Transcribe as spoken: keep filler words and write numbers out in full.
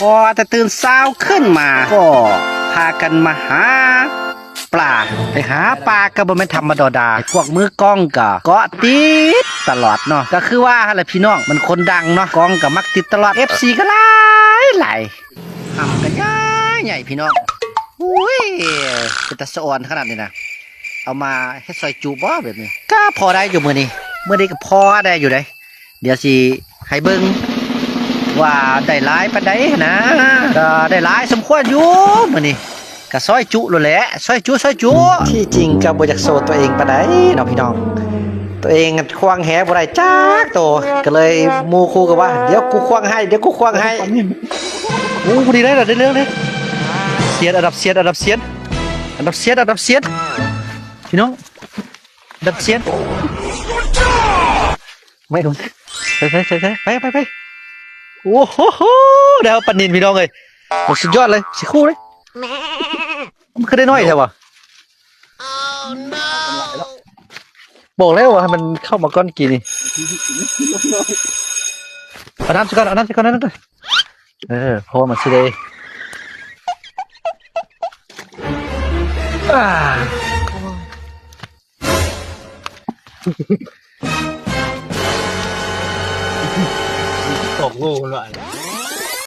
พอแต่ตื่นเช้าขึ้นมาก็พากันมาหาปลา ไปหาปลาก็บ่แม่นธรรมดา ไอ้พวกมือกล้องก็เกาะติดตลอดเนาะ ก็คือว่าหั่นแหละพี่น้อง มันคนดังเนาะ กล้องก็มักติดตลอด เอฟซี ก็หลายหลาย หำก็ใหญ่ใหญ่พี่น้อง อุ้ย เป็นตาสะออนขนาดนี้นะ เอามาเฮ็ดซอยจุบ่แบบนี้ ก็พอได้อยู่มื้อนี้ มื้อนี้ก็พอได้อยู่เด้ เดี๋ยวสิให้เบิ่งว่าได้หลายปานใดนะ ก็ได้หลายสมควรอยู่มื้อนี้ ก็ซอยจุโลดแหละ ซอยจุ ซอยจุ ที่จริงก็บ่อยากโชว์ตัวเองปานใดเนาะพี่น้อง ตัวเองควางแหบ่ได้จักโต ก็เลยหมู่คู่กันว่า เดี๋ยวกูควางให้ เดี๋ยวกูควางให้ โอ้ พอดีเลยล่ะ ได้เรื่องเลย เซียน อันดับเซียน อันดับเซียน อันดับเซียน อันดับเซียน พี่น้อง อันดับเซียน ไม่ ไป ไป ไป ไป ไป ไป โอ้โห ได้ปลานิลพี่น้องเอ้ย โอ้ สุดยอดเลย สิคู่เลย มันคือได้น้อยแท้วะ บอกแล้วว่าให้มันเข้ามาก่อนกินนี่ เอาน้ำซะก่อน เอาน้ำซะก่อน เอาน้ำซะก่อน เออ เพราะว่ามันสิได้ อ่า ตกงูมันว่ะ